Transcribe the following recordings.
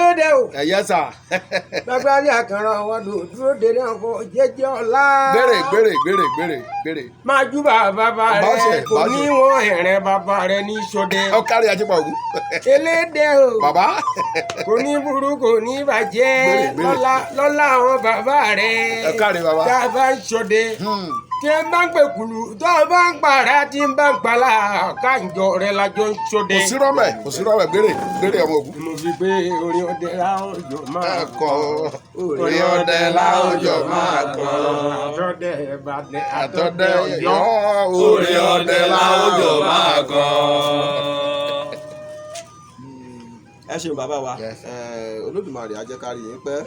Elédè o. Ẹ̀yẹ́ sà. Gbàgbárí àkàrà ọ̀wọ́dù dúró délé ọkọ̀ jẹ́jẹ́ ọ̀la. Gbére gbére gbére gbére gbére. Máa júbà bàbá rẹ kò ní wọ́n ẹ̀rẹ̀ bàbá rẹ ní sọdẹ. Ọ kárí ajípa ògún. Elédè o. Bàbá. Kò ní burú, kò ní bàjẹ́ lọ́lá àwọn bàbá rẹ. Ẹ kárí bàbá. Tá a bá ń sọdẹ, tí ẹ bá ń pè kùlù, tó o bá ń para, tí ń bá ń palà, káńjọ rẹ lájọ ń sọdẹ. Kò sí rọ́mẹ̀, kò sí rọ́mẹ̀, gbére gbére ọmọ ògún. Mo fi pé orin ọdẹ láwùjọ máa kọ, orin ọdẹ láwùjọ máa kọ, àtọdẹ Ìbàdàn, àtọdẹ Ọ̀yọ́, orin ọdẹ láwùjọ máa kọ. Ẹ ṣeun bàbá wa. Olódùmarè á jẹ́ ká rí yín pẹ́,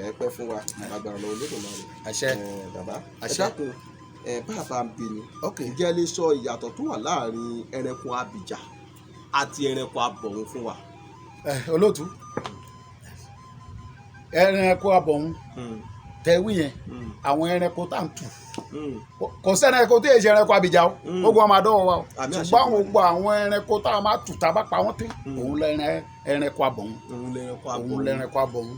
ẹ pẹ́ fún wa lágbára lọ Olódùmarè. Àṣẹ. Bàbá, ẹ dákun, bàbá ń bi ni, ǹjẹ́ ẹ lè sọ ìyàtọ̀ tó wà láàrin ẹranko abìjà àti ẹranko abọ̀hún fún wa? Olóòtú, ẹranko abọ̀hún tẹ̀wí yẹn, àwọn ẹranko tá à ń tù, kò sẹ́ni ẹranko tó yẹ ṣe ẹranko abìjà o, gbogbo wọn máa dọ́wọ́ wa o, ṣùgbọ́n gbogbo àwọn ẹranko tá a máa tù tá a bá pa wọ́n tẹ́, òun lẹ́ran ẹranko abọ̀hún, òun lẹ́ranko abọ̀hún,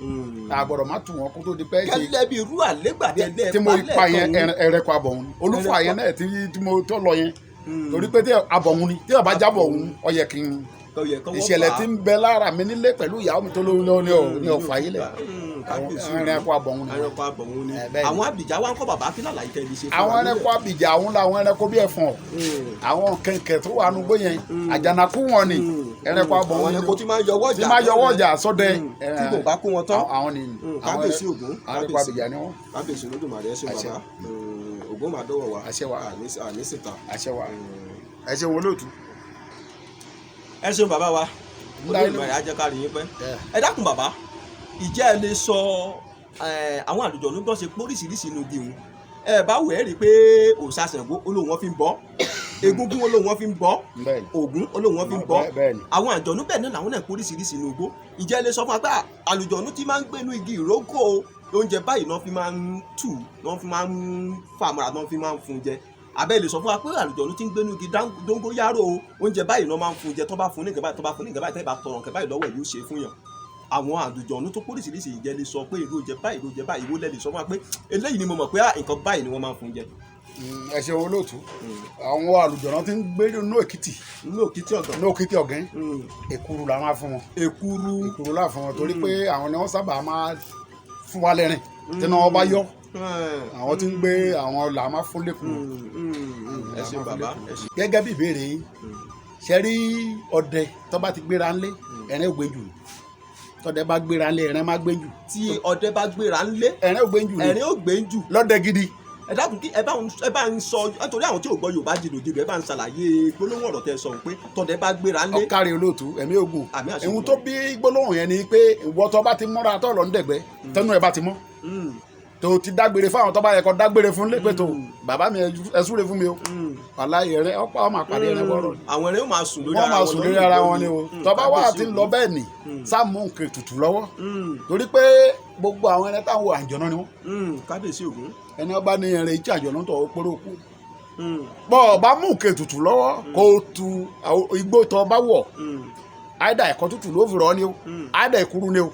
tá a gbọ́dọ̀ má tù wọ́n kó tó di pẹ́ ṣe. Gẹ́lẹ́ bí irú àlégbà tẹ́lẹ̀ tí mo pa yẹn, ẹranko abọ̀hún ni olúfọ̀ yẹn náà tí mo tó lọ yẹn, torí pé tí abọ̀hún ni, tí ọba jábọ̀ òun, ó yẹ kí n ìṣẹ̀lẹ̀ tí ń bẹ lára mi nílé pẹ̀lú ìyàwó mi tó lóyún ní ọ̀fà yìí lẹ̀. Ẹranko abọ̀hún ni. Ẹranko abọ̀hún ni. Àwọn abìjà wa ń kọ́, bàbá, kí làlàyé tẹ́ lè ṣe fún wa? Àwọn ẹranko abìjà, àwọn làwọn ẹranko bí ẹ̀fọ̀n, àwọn kẹ̀kẹ́ tó wà nùgbó yẹn, àjànàkú wọn ni ẹranko abọ̀hún ni. Àwọn ẹranko tí máa ń yọwọ́ ọjà, tí máa ń yọwọ́ ọjà sọ́dẹ, tí kò bá kó wọn tán. Àwọn ni. Kábíyèsí Ògún. Ẹranko abìjà ni wọn. Kábíyèsí Olódùmarè, ẹ ṣé bàbá. Ògún máa dọ́wọ́ wa. Àṣẹ wa. Àní síta. Àṣẹ wa. Ẹ ṣeun olóòtú. Ẹ ṣeun bàbá wa, Olódùmarè á jẹ́ ká rí yín pẹ́. Ẹ dákun bàbá, ìjẹ́ ẹ lè sọ àwọn àlùjọ̀nú bọ́n ṣe póríṣiríṣi inú igi òun? Ẹ bá wẹ̀ ẹ́ rí i pé òòṣà Ṣàngó olóhùn wọn fi ń bọ́, Egúngún olóhùn wọn fi ń bọ́, Ògún olóhùn wọn fi ń bọ́, àwọn àjọ̀nú bẹ́ẹ̀ náà làwọn náà póríṣiríṣi inú igbó. Ìjẹ́ ẹ lè sọ fún wa pé àlùjọ̀nú tí máa ń gbé inú igi ìrókò, oúnjẹ báyìí náà fi máa ń tù, náà fi máa ń fàmọ́ra, náà fi máa ń fún jẹ? Àbẹ́ lè sọ fún wa pé àlùjọ̀nú tí ń gbénú igi dóngóyárò, oúnjẹ báyìí náà máa ń fún jẹ, tó bá fún ní nǹkan báyìí, tó bá fún ní nǹkan báyìí, tẹ́ bá tọrọ nǹkan báyìí lọ́wọ́ ẹ̀, yóò ṣe fún yàn? Àwọn àlùjọ̀nú tó póríṣiríṣi, ìjẹ́ lè sọ pé irú oúnjẹ báyìí, irú oúnjẹ báyìí, ìwọ lẹ lè sọ fún wa pé eléyìí ni mo mọ̀ pé nǹkan báyìí ni wọ́n máa ń fún jẹ? Ẹ ṣeun olóòtú. Àwọn àlùjọ̀nú tí ń gbé inú Èkìtì, inú Òkìtì Ọ̀gàn, inú Òkìtì Ọ̀gán, èkuru la máa fún wọn. Èkuru. Èkuru la fún wọn, torí pé àwọn ni wọ́n sábà máa fún wa lẹ́rìn tí wọ́n bá yọ, àwọn tí ń gbé, àwọn là máa fún lẹ́kùn. Ẹ ṣeun bàbá. Gẹ́gẹ́ bí ìbéèrè yín ṣe rí, ọdẹ tó bá ti gbéra ńlé, ẹ̀rín ò gbé jù. Tọdẹ bá gbéra ńlé, ẹ̀rín má gbé jù. Tí ọdẹ bá gbéra ńlé, ẹ̀rín ò gbé jù ni. Ẹ̀rín ò gbé jù. Lọ́dẹ gidi. Ẹ dákun, kí ẹ bá ń sọ, nítorí àwọn tí ò gbọ́ Yorùbá jìnnìjìnnì, ẹ bá ń ṣàlàyé gbólóhùn ọ̀rọ̀ tẹ́ sọ pé tọdẹ bá gbéra ńlé. Ọ̀kárí olóòtú, ẹ̀mí ogun, ìhun tó bí gbólóhùn yẹn ni pé ìwọ tó bá ti mọ́ra tó lọ ń dẹ̀gbẹ́, tẹnu ẹ bá ti mọ́, tó ti dágbére fáwọn tó bá yẹ kó dágbére fún lépè tó, bàbá mi, ẹ súre fún mi o, wàláhì ẹrẹ ọ̀pọ̀ àwọn máa pàdé ẹrẹ wọ́rọ̀. Àwọn ẹrẹ yóò máa sùn lórí wọ́n ara máa wọn. Sùn lórí ara wọn ni o. Tó bá wà ti ń lọ bẹ́ẹ̀ ni, sáàmù nǹkan ètùtù lọ́wọ́, torí pé gbogbo àwọn ẹrẹ táwọn àjọ̀nà ni wọ́n. Kábíyèsí Ògún. Ẹni ọba ní ẹrẹ ìjì àjọ̀nà tó péré kú bọ́ ọba mú nǹkan ètùtù lọ́wọ́, kó o tu igbó tó bá wọ̀, àìdá ẹ̀kọ́ tútù ló fi rọ́ ni o, àìdá ìkúrú ni o,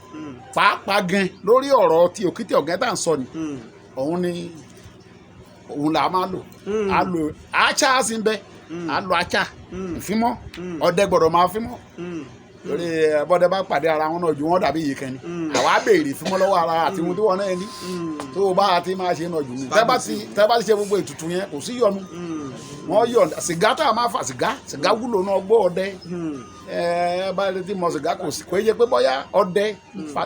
pàápàá gan lórí ọ̀rọ̀ ti Òkìtì Ọ̀gán tá à ń sọ ni, òun ni òun là máa lò. A lò acha sí ń bẹ, a lò acha ìfimọ́. Ọdẹ gbọ́dọ̀ máa fímọ́, torí bọ́dẹ bá pàdé ara wọn náà ju wọn dàbí yìí kan ni. Àwa béèrè ìfimọ́ lọ́wọ́ ara àti ohun tí wọn náà ní, tó o bá ti máa ṣe náà jù ní. Tẹ́ bá ti ṣe gbogbo ètùtù yẹn, kò sí yọnu. Wọ́n yọ sìgá tá a máa fà, sìgá, sìgá wúlò náà gbọ́ ọdẹ. Ẹ bá ti mọ sìgá, kò sí kò yẹ pé bóyá ọdẹ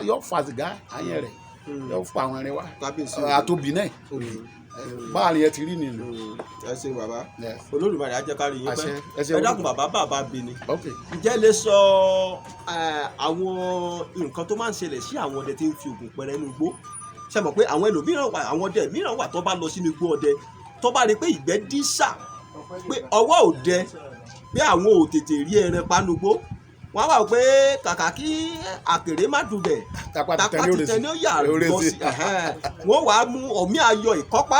yọ fa sìgá ayé rẹ, yọ fa àwọn ẹrin wa àtòbí náà báàrin yẹn ti rí nìyẹn. Ẹ ṣeun bàbá. Olódùmarè á jẹ́ ká rí yín pẹ́. Ẹ dákun bàbá, bàbá bi ni, ǹjẹ́ lè sọ àwọn nǹkan tó máa ń ṣẹlẹ̀ sí àwọn ọdẹ tí ń fi oògùn pẹrẹ nínú igbó? Ṣe mọ̀ pé àwọn ẹlòmíràn wà, àwọn ọdẹ mìíràn wà, tó bá lọ sínú igbó ọdẹ, tó bá rí pé ìgbẹ́ dí sà, pé ọwọ́ ò dẹ, pé àwọn ò tètè rí ẹran panugbó, wọ́n wà pé kàkà kí àkèré má dùbẹ̀, Tapá tapá títẹ ní ó yà lọ sí. Wọ́n wàá mú ọ̀mí ayọ̀ ìkọ́pá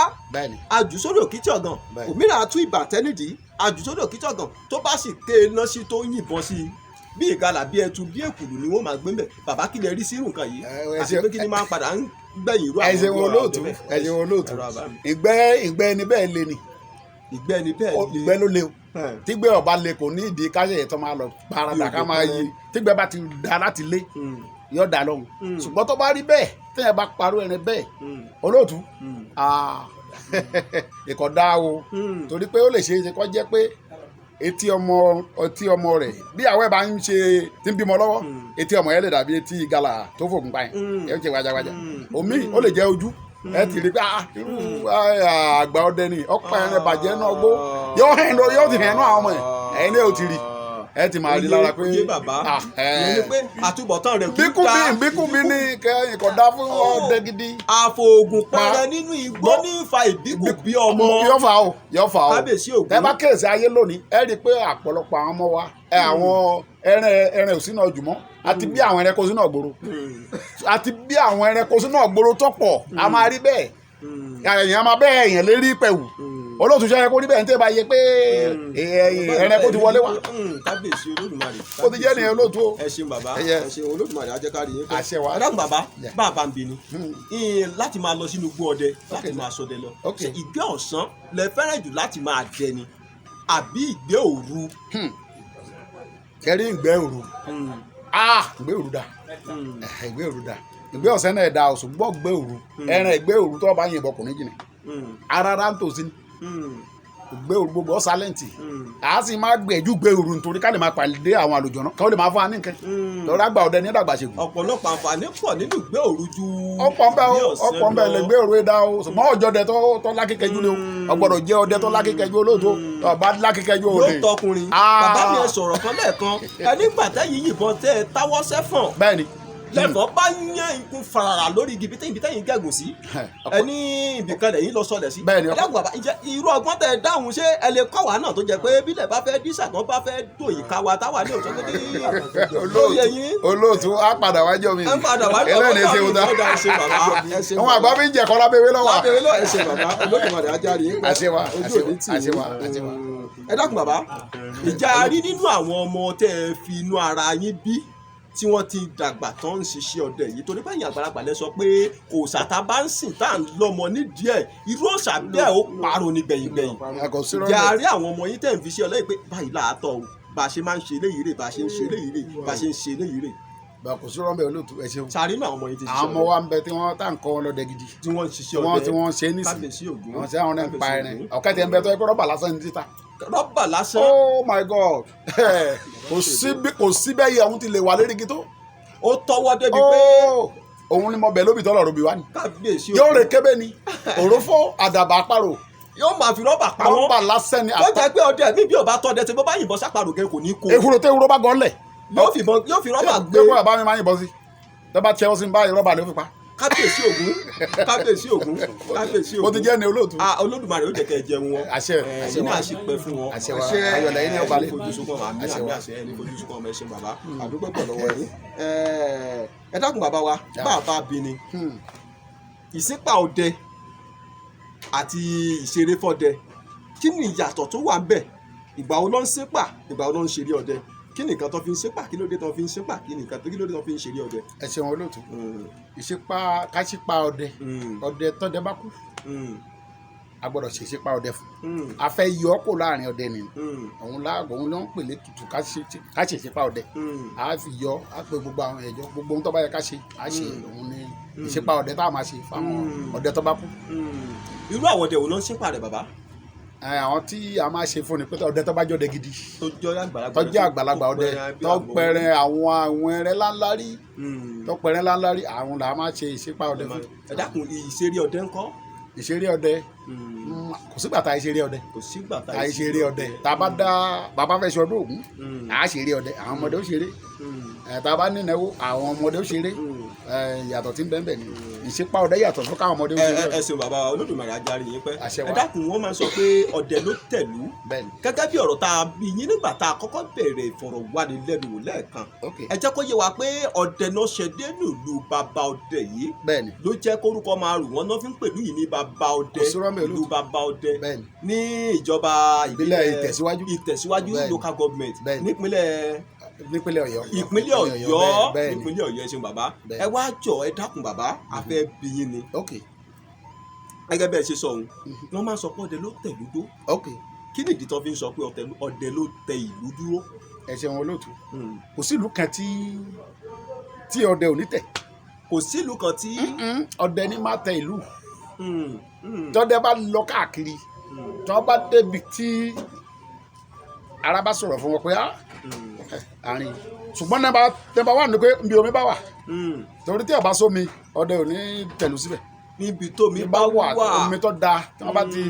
àjùsódò Òkìtì Ọ̀gàn, òmíràn àtú ìbàtẹ́ nídìí àjùsódò Òkìtì Ọ̀gàn, tó bá sì ké iná sí, tó yìnbọn sí i. Bí ìgalà, bí ẹtu, bí èkùlù ni wọ́n máa gbé mbẹ̀. Bàbá, kí lẹ rí sírù nǹkan yìí? Ẹ Àti pé kí ni máa ń padà ń gbẹ̀yìn irú Ẹ àwọn ṣeun irú ọ̀rọ̀ olóòtú. bẹ́ẹ̀? Ẹ ṣeun olóòtú. Ẹ̀rọ àbá mi. Ìgbẹ́ ẹni bẹ́ẹ̀ le ni. Ìgbẹ́ ni bẹ́ẹ̀ le. Ìgbẹ́ ló le o. Ẹ̀. Tígbẹ́ ọba le, kò ní ìdí káṣẹ̀ tó máa lọ parada ká máa yí. Tígbẹ́ bá ti da láti lé, yóò dá lóhùn. Ṣùgbọ́n tó bá rí bẹ́ẹ̀, téèyàn bá parọ́ ẹni bẹ́ẹ̀, olóòtú, ìkọ̀dá o, torí pé ó lè ṣe é ṣe kó jẹ́ pé etí ọmọ rẹ̀, bí àwọn ẹ̀ bá ń ṣe tí ń bímọ lọ́wọ́, etí ọmọ yẹn lè dàbí etí gala tó fògùn pa yẹn. Ẹ ó ṣe wájawájà. Omi ó lè jẹ́ ojú ẹ ti rí pé irú àgbà ọdẹ ni ọ̀pá ẹran bàjẹ́ náà gbó, yóò hẹ́n lọ, yóò ti hẹ́n náà àwọn ọmọ ẹ̀, ẹ̀yin náà ó ti rí, ẹ ti máa rí lára pé Oyè bàbá, ìyẹn ni pé àtúbọ̀tán rẹ̀ kì í bíkú ta. bí bíkú bí ní kẹyìn kò dá fún ọdẹ gidi. Àfòògùn pẹrẹ nínú igbó ní fa ìbíkú bí ọmọ. Yóò fà o, yóò fà o. Kábíyèsí Ògún. Tẹ bá kíyèsí ayé lónìí, ẹ rí i pé àpọ̀lọpọ̀ àwọn ọmọ wa ẹ, àwọn ẹran ò sínú ọjùmọ́ àti bí àwọn ẹranko sínú ọ̀gbòrò, àti bí àwọn ẹranko sínú ọ̀gbòrò tó pọ̀, a máa rí bẹ́ẹ̀. Èèyàn máa bẹ́ẹ̀, èèyàn lè rí pẹ̀wù. Olóòtú, ṣe ẹranko rí bẹ́ẹ̀ ní tẹ́ bá yẹ pé ẹranko ti wọlé wá. Kábíyèsí Olódùmarè. Ó ti jẹ́ nìyẹn, olóòtú o. Ẹ ṣeun bàbá. Ẹ yẹ. Ẹ ṣeun, Olódùmarè á jẹ́ ká rí yín pẹ́. Àṣẹ wa. Ẹ dákun bàbá, bàbá ń bi ni láti máa lọ sínú igbó ọdẹ láti máa ṣọdẹ lọ. Ṣé ìgbẹ́ ọ̀sán lẹ fẹ́ràn jù láti máa dẹ ni àbí ìgbẹ́ òru? Kẹrí ìgbẹ́ òru, ìgbẹ́ òru dà, ìgbẹ́ òru dà. Ìgbẹ́ ọ̀sán náà dà, ṣùgbọ́n ìgbẹ́ òru, ẹran ìgbẹ́ òru tó bá yìnbọn kò ní jìnnà arara ń tòsí ni. Ìgbẹ́ òru gbogbo silent, a sì máa gbẹ̀jú gbẹ́ òru nítorí ká lè máa pàdé àwọn àlùjọ̀nà, ká lè máa fún wa ní nǹkan lọ́rọ́. Àgbà ọdẹ ní dàgbà ṣègùn. Ọ̀pọ̀lọpọ̀ àǹfààní pọ̀ nínú ìgbẹ́ òru ju Ọ̀pọ̀ ń bẹ o. ìgbẹ́ ọ̀sán Ọ̀pọ̀ ń bẹ lọ. lè gbé òru dá o, ṣùgbọ́n ọjọ́ dẹ tó lákìkẹ́jú ni o. Ọgbọ́dọ̀ jẹ́ ọdẹ tó lákìkẹ́jú, olóòtú. Tó bá lákìkẹ́jú o Yóò lè. tọkùnrin. Bàbá mi, ẹ sọ̀rọ̀ kan lẹ́ẹ̀kan, ẹ nígbà tẹ́yìn yìnbọn tẹ́ ẹ táwọ́ sẹ́fọ̀n, Bẹ́ẹ̀ ni. lẹ́fọ̀ọ́ bá yán ikú farara lórí igi ibi tẹ́yìn gẹ̀gùn sí, ẹ ní ibìkan lẹ́yìn lọ sọlẹ̀ sí. Bẹ́ẹ̀ ni. Ẹ dákun bàbá, ǹjẹ́ irú ọgbọ́n tẹ́ ẹ dáhùn, ṣé ẹ lè kọ́ wa náà tó jẹ́ pé bílẹ̀ bá fẹ́ dísà tán bá fẹ́ dòyìn ká wa táwa ní òótọ́ pé kí lóye yín? Olóòtú, á padà wájọ mi. Ẹ ń padà wá. Eléyìí ṣe wúta. Ọ̀dà, ẹ ṣé bàbá, ẹ ṣé. Àwọn àgbà mi ń jẹ̀kọ́ lábẹ́wé lọ́wọ́. Lábẹ́rẹ́ lọ. Ẹ ṣé bàbá, Olódùmarè ajáre yín pẹ́. Àṣẹ wa, Ojú àṣẹ wa, òní tì yín. àṣẹ wa, àṣẹ wa. Ẹ dákun bàbá, ìjà rí nínú àwọn ọmọ tẹ́ ẹ fi inú ara yín bí tí wọ́n ti dàgbà tán ń ṣiṣẹ́ ọdẹ yìí, torí báyìí àgbàlagbà lẹ sọ pé òòṣà tá a bá ń sìn tá à ń lọ́mọ nídìí ẹ̀, irú òòṣà bẹ́ẹ̀ ó parun ní gbẹ̀yìngbẹ̀yìn. Kò sí Ìjà rọ́ọ̀bẹ̀. rí àwọn ọmọ yín tẹ̀ ń fi ṣe ọlẹ́yìn pé báyìí láàtọ̀ o, bá a ṣe máa ń ṣe eléyìí rè, bá a ṣe ń ṣe eléyìí rè, bá a ṣe ń ṣe eléyìí rè? Kò sí rọ́ọ̀bẹ̀, olóòtú, ẹ ṣeun. Sàrí nínú àwọn ọmọ yín ti ṣiṣẹ́ Àwọn ọmọ ọdẹ wa ń bẹ tí wọ́n tá ń kọ́ wọn lọ́dẹ gidi. Tí wọ́n ń ṣiṣẹ́ Tí wọ́n ọdẹ. tí wọ́n ṣe é nísìn. Kábíyèsí Ògún. Wọ́n ṣe àwọn náà ń pa Kábíyèsí ẹran Ògún. ọ̀kẹ́ tẹ̀ ń bẹ tó ẹ pé rọ́bà lásán ní títà. Rọ́bà lásán. Oh my God, kò sí bẹ́ẹ̀ yẹ òun ti lè wà lérí igi tó. Ó tọwọ́ débi pé Oh, òun ni mo bẹ̀ lóbi tọ́lọ̀ ròbí wa ni. Kábíyèsí Yóò Ògún. rè kébé ni òrófó àdàbà àparò. Yóò máa fi rọ́bà pa wọ́n. Rọ́bà lásán ni. Ó jẹ́ pé ọdẹ mi bí ò bá tọ́ ọdẹ tí bó bá yìnbọn sápàrò gẹ kò ní kó. Ehoro tó ehoro bá gọ́ lẹ̀. Yóò fi ìbọn, yóò fi rọ́bà gbé. Yóò kó bàbá mi máa yìnbọn sí tó bá tiẹ̀ ó sì ń bá rọ́bà ló fi pa. Kábíyèsí Ògún, kábíyèsí Ògún, kábíyèsí Ògún. Ó ti jẹ́ ní olóòtú. Ah, Olódùmarè ó jẹ́ kẹ́ ẹ jẹun wọn. Àṣẹ, àṣẹ Nínú wa. àṣepẹ fún wọn. Àṣẹ wa, ayọ̀lẹ̀ yín ní ọba lè. Ẹni fojú sunkún ọmọ àmì. Àṣẹ Àmì wa. àṣẹ. Ẹni fojú sunkún ọmọ. Ẹ ṣé bàbá, àdúgbò pọ̀ lọ́wọ́ yín. Ẹ dákun bàbá wa, bàbá bí ni ìsínpà ọdẹ àti ìṣeré fọdẹ, kí ni ìyàtọ̀ tó wà ń bẹ̀? Ìgbà wo ló ń ṣépà, ìgbà wo ló ń ṣeré ọdẹ? Kí ni nǹkan tó fi ń ṣépà? Kí ló dé tó fi ń ṣépà? Kí ni nǹkan kí ló dé tó fi ń ṣeré ọdẹ? Ẹ ṣeun olóòtú. Ìṣípà, káṣípa ọdẹ, ọdẹ tọdẹ bá kú, a gbọ́dọ̀ ṣe ìṣípà ọdẹ fún. A fẹ́ yọ ọ́ kó láàrin ọdẹ nìyí. Òun láàgọ̀, òun ló ń pèlè tutù ká ṣe ìṣípà ọdẹ. A fi yọ, a pe gbogbo àwọn ẹ̀jọ́, gbogbo ohun tó bá yẹ ká ṣe, a ṣe. Òun ni ìṣípà ọdẹ tá a máa ṣe fáwọn ọdẹ tó bá kú. Irú àwọn ọdẹ wo ló ń ṣépà rẹ, bàbá? Ẹ, àwọn tí a máa ṣe fún ni pé ọdẹ tó bá jọdẹ gidi, Tó jẹ́ àgbàlagbà. tó jẹ́ àgbàlagbà ọdẹ, tó pẹrẹ àwọn ẹrẹ ńláńlá rí, tó pẹrẹ ńláńlá rí, àwọn là máa ṣe ìṣípà ọdẹ fún. Ẹ dákun, ìṣeré ọdẹ ńkọ́? Ìṣeré ọdẹ, kò sígbà tá a ṣeré ọdẹ. Kò sígbà tá tá a ṣeré ọdẹ, tá a bá dá bàbá fẹ́ ṣe ọdún Ògún, à á ṣeré ọdẹ, àwọn ọmọdé ó ṣeré. Ẹ, tá a bá nínáwó, àwọn ọmọdé ó ṣeré. Ẹ, ìyàtọ̀ tí ń bẹ ń bẹ ni ìṣípà ọdẹ yàtọ̀ fún káwọn ọmọdé ó ẹ ṣeré. Ẹ ṣeun bàbá wa, Olódùmarè ajáre yín pẹ́. Àṣẹ Ẹ wa. dákun, wọ́n máa ń sọ pé ọdẹ ló tẹ̀lú. Bẹ́ẹ̀ni. Gẹ́gẹ́ bí ọ̀rọ̀ tá a bí yín nígbà tá a kọ́kọ́ bẹ̀rẹ̀ ìfọ̀rọ̀wánilẹ́nuwò lẹ́ẹ̀kan, ẹ jẹ́ kó yé wa pé ọdẹ náà ṣe dé nílùú bàbá ọdẹ yìí Bẹ́ẹ̀ni. ló jẹ́ kórúkọ máa rù wọ́n náà fi ń pèlú yìí ní bàbá ọdẹ. Kò sí rọ́mẹ̀, Ìlú olóòtú. bàbá ọdẹ Bẹ́ẹ̀ni. ní ìjọba Ìbílẹ̀ Ìtẹ̀síwájú. Ìtẹ̀síwájú Bẹ́ẹ̀ni. local government Bẹ́ẹ̀ni. nípínlẹ̀ Nípínlẹ̀ Ọ̀yọ́. Ìpínlẹ̀ Ọ̀yọ́. Bẹ́ẹ̀ ni. Nípínlẹ̀ Ọ̀yọ́. Ẹ ṣeun bàbá. Bẹ́ẹ̀. Ẹ wá jọ, ẹ dákun bàbá, a fẹ́ bi yín ni. Ok. Gẹ́gẹ́ bẹ́ẹ̀ ṣe sọ òun, wọ́n máa ń sọ pé ọdẹ ló tẹ̀ lúdó. Ok. Kí nìdí tó fi ń sọ pé ọdẹ ló tẹ ìlú dúró? Ẹ ṣeun olóòtú. Kò sí ìlú kan tí ọdẹ ò ní tẹ̀. Kò sí ìlú kan tí. Ọdẹ ní máa tẹ ìlú. Tọ́dẹ bá lọ káàkiri, tí wọ́n bá débi tí ara bá sọ̀rọ̀ fún wọn pé á àárín, ṣùgbọ́n nọ́mbà wà ní pé nbí omi bá wà, torí tí ó bá sómi, ọdẹ ò ní tẹ̀lú síbẹ̀. Níbi tómi bá wà, omi tó da, tí wọ́n bá ti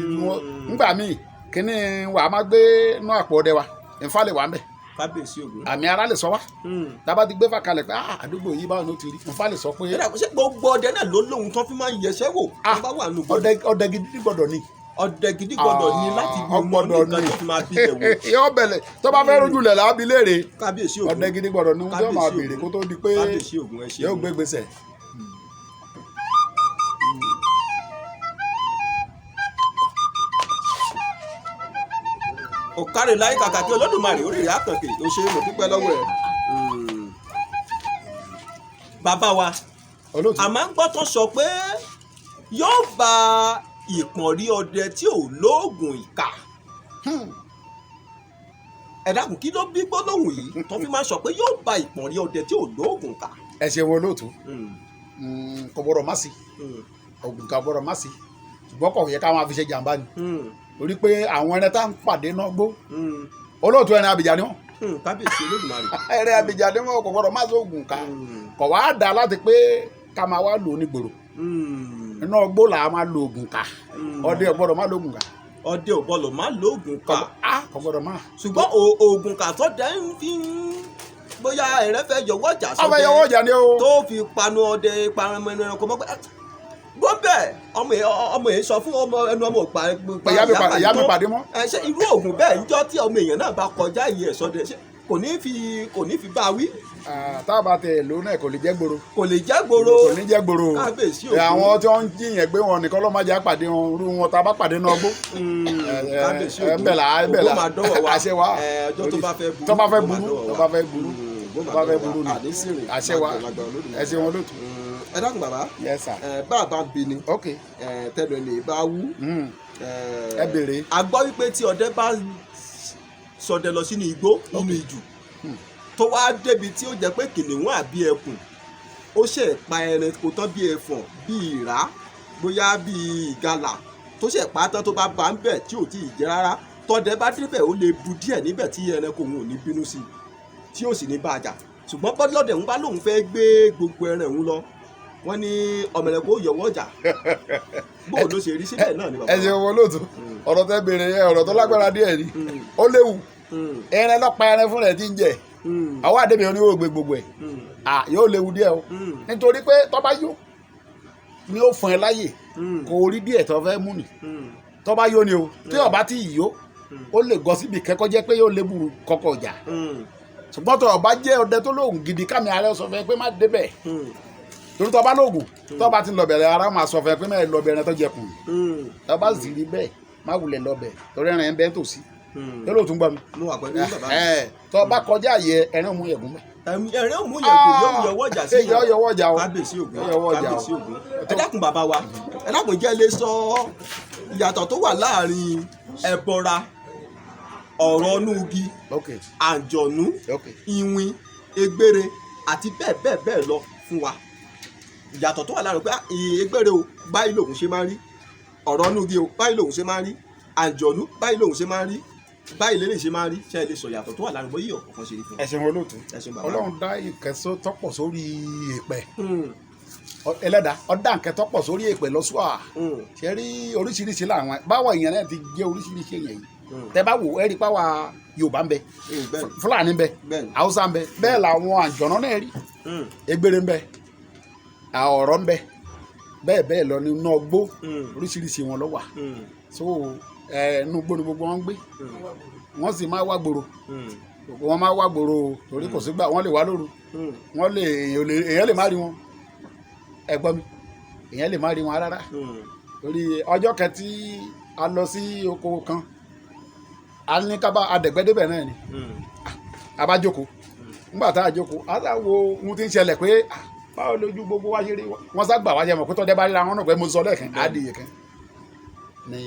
ńgbà míì kíní wà á máa gbé inú àpò ọdẹ wa, nfa lè wà ń bẹ̀. Kábíyèsí Ògún. Àmì ara lè sọ wá tába ti gbé fà kalẹ̀ pé ah, àdúgbò yìí báwo ni ó ti rí, nfa lè sọ pé. Ṣé gbogbo ọdẹ náà ló lóhun tó fi máa ń yẹsẹ́ wò tó bá wà nù? Ọdẹ, ọdẹ gidi gbọ́dọ̀ ni. Ọdẹ gidi gbọ́dọ̀ ní láti bí mọ nǹkan tó fi máa bí bẹ̀ wò. Yọ bẹ̀lẹ̀ tó bá fẹ́ rojú lẹ̀ lábí léèrè. Kábíyèsí Ògún. Ọdẹ gidi gbọ́dọ̀ ní tí wọ́n máa béèrè kó tó di pé Kábíyèsí Ògún, ẹ ṣe. yóò gbé gbèsè. Ọ̀kárẹ̀ láyé, kàkà kí Olódùmarè orí rẹ̀ àkànkè. Ó ṣe é, mo dúpẹ́ lọ́wọ́ ẹ̀. Bàbá wa. Olóòtú. Àmọ́ ń gbọ́ tó sọ pé yóò ba ìpọ̀nrí ọdẹ tí ò lóògùn ìkà. Ẹ dákun, kí ló bí gbólóhùn yìí tó fi máa sọ pé yóò ba ìpọ̀nrí ọdẹ tí ò lóògùn ìkà? Ẹ ṣeun olóòtú. Kò gbọ́dọ̀ má sí ògùn, kò gbọ́dọ̀ má sí, ṣùgbọ́n kò yẹ ká máa fi ṣe jàǹbá ni, torí pé àwọn ẹran tá ń pàdé náà gbó, olóòtú, ẹran abìjà ni wọn. Kábíyèsí Olódùmarè. Ẹran abìjà ni wọn, kò gbọ́dọ̀ má sí ògùn ká. Kò wá dá láti pé ká máa wá lò ó ní gbòòrò. Iná ọgbó là á máa lo ògùn ká. Ọdẹ ò gbọ́dọ̀ má lo ògùn ká. Ọdẹ ò gbọ́dọ̀ má lóògùn ká. Kò gbọ́dọ̀ má. Ṣùgbọ́n oògùn kà tó dẹ́ ń fi ń bóyá ẹ̀rẹ́ fẹ́ yọwọ́ ọjà. Ọfẹ yọwọ́ ọjà ni o. Tó fi panu ọdẹ parun ẹnu ẹranko mọ́ pé gbọ́bẹ̀ ọmọ yẹn sọ fún ọmọ ẹnu ọmọ òpá. Ìyá mi pàdé mọ́. Ẹ ṣe irú oògùn bẹ́ẹ̀ ń jọ́ tí ọmọ èèyàn náà bá kọjá ìyẹn ẹ̀ sọdẹ, ṣe kò ní fi bá wí? Tá a bá tẹ lò náà, kò lè jẹ́ gbòòrò. Kò lè jẹ́ gbòòrò. Kò ní jẹ́ gbòòrò. Kábíyèsí Ògún. Àwọn tí wọ́n ń jiyàn gbé wọn nìkan ló máa jẹ́ àpàdé wọn, irú wọn tá a bá pàdé náà gbó. Kábíyèsí Ògún. Ẹ bẹ̀ là, ẹ bẹ̀ là. Ògún máa dọ́wọ́ wa. Àṣẹ wa. Ọjọ́ tó bá fẹ́ burú. Tó bá fẹ́ burú, tó bá fẹ́ burú, tó bá fẹ́ burú ni. Àṣẹ wa. Ẹ ṣe wọn lótú. Ẹ dákun bàbá. Yes sir. Ẹ bá a bá ń bi ni. Ok. Tẹnu ẹni bá wú. Ẹ béèrè. A gbọ́ wípé tí ọdẹ bá ṣọdẹ lọ sínú igbó, nínú ijù, tó wá débi tí ó jẹ́ pé kìnìún àbí ẹkùn ó ṣe pa ẹranko tán, bí ẹfọ̀n, bí ìrá, bóyá bí ìgalà, tó ṣe pa tán, tó bá bá ń bẹ̀ tí ò tí ì jẹ rárá, tọdẹ bá débẹ̀, ó lè bu díẹ̀ níbẹ̀ tí ẹranko òun ò ní bínú sí i, tí ó sì ní bá a jà. Ṣùgbọ́n bọ́lọ́dẹ̀ ń bá lóun fẹ́ gbé gbogbo ẹran òun lọ, wọ́n ní ọmọ ẹranko ó yọwọ́ ọjà. Bóun ló ṣe rí síbẹ̀ náà ni bàbá? Ẹ ṣe wọn lóòtú. Ọ̀rọ̀ tẹ́ béèrè yẹn, ọ̀rọ̀ tó lágbára díẹ̀ ni. Ó léwu. Ẹran lọ́pàá ẹran fún rẹ̀ tí ń jẹ àwọn àdébìyàn oníwò gbé gbogbo ẹ̀, yóò léwu díẹ̀ o, nítorí pé tó bá yó ni ó fún ẹ láyè kò rí díẹ̀ tó fẹ́ mú ni. Tó bá yó ni o. Tí ó bá tí ì yó, ó lè gọ síbi kẹ́kọ́ jẹ́ pé yóò lébu kọ́kọ́ ọjà. Ṣùgbọ́n tó bá jẹ́ ọdẹ tó lóògùn gidi, kámi ara sọ fún ẹ pé má débẹ̀, torí tó bá lóògùn, tó bá ti lọ bẹ̀rẹ̀, ara máa sọ fún ẹ pé má lọ bẹ̀rẹ̀ tó jẹkùn. Tó bá sì rí bẹ́ẹ̀, má wulẹ̀ lọ bẹ̀, torí ẹran ẹ̀ ń bẹ́ tòsí. Tó lóòtún gbọ́ mi? Mo wà pẹ̀lú bàbá. Tó bá kọjá àyè, ẹran mú yẹ̀gún bẹ́ẹ̀. Ẹ̀rẹ́ òmù yẹ̀gùn yóò yọwọ́ ọjà sí. Yóò yọwọ́ ọjà o. Kábíyèsí Ògún. Yóò yọwọ́ ọjà o. Kábíyèsí Ògún. Ẹ dákun bàbá wa, ẹ dákun, jẹ́ lè sọ ìyàtọ̀ tó wà láàrin ẹbọra, ọ̀rọ̀ ọnú igi, àǹjọ̀nú, iwin, egbére àti bẹ́ẹ̀ bẹ́ẹ̀ bẹ́ẹ̀ lọ fún wa? Ìyàtọ̀ tó wà láàrin pé egbére o, báyìí lòun ṣe máa ń rí, ọ̀rọ̀ ọnú igi o, báyìí lòun ṣe máa ń rí, àǹjọ̀nú, báyìí lòun ṣe máa ń rí, báyìí lélẹ̀ ṣe máa ń rí. Ṣé ẹ lè sọ ìyàtọ̀ tó wà láàrin bóyá ọ̀kan ṣe rí fún Ẹ ṣeun olóòtú. Ẹ ṣeun bàbá. Ọlọ́run dá nǹkan tọ́pọ̀ sórí èèpẹ̀. Ẹlẹ́dàá ọ̀dà nǹkan tọ́pọ̀ sórí èèpẹ̀ lọ́sùà. Ṣe rí oríṣiríṣi làwọn báwa èèyàn náà ti jẹ́ oríṣiríṣi èèyàn yìí. Tẹ bá wò, ẹ rí páwa Yorùbá ń bẹ, Fúlàní ń bẹ, Haúsá ń bẹ, bẹ́ẹ̀ làwọn àjọ̀nà náà rí. Egbére ń bẹ, ọ̀rọ̀ ń bẹ, bẹ́ẹ̀ bẹ́ẹ̀ lọ nínú ọgbó. Oríṣiríṣi wọn ló wà. So inú igbó ni gbogbo wọn ń gbé. Wọ́n sì máa wá gbòòrò, wọ́n máa wá gbòòrò, torí kò sígbà wọ́n lè wá lóru. Wọ́n lè èèyàn lè má rí wọn. Ẹ gbọ́ mi, èèyàn lè má rí wọn rárá, torí ọjọ́ kan tí a lọ sí oko kan, a ní ká bá adẹ̀gbẹ́dẹ́bẹ̀ náà ni. A bá jókòó. Nígbà tá a jókòó, a sá wo ohun tí ń ṣẹlẹ̀ pé ah, báwo lójú gbogbo wa ṣe rí. Wọ́n sá gbà wá jẹ́ mọ̀ pé tọ́jà bá ríra wọn náà pé mo sọ lẹ́ẹ̀kan á di ìyẹn kan ní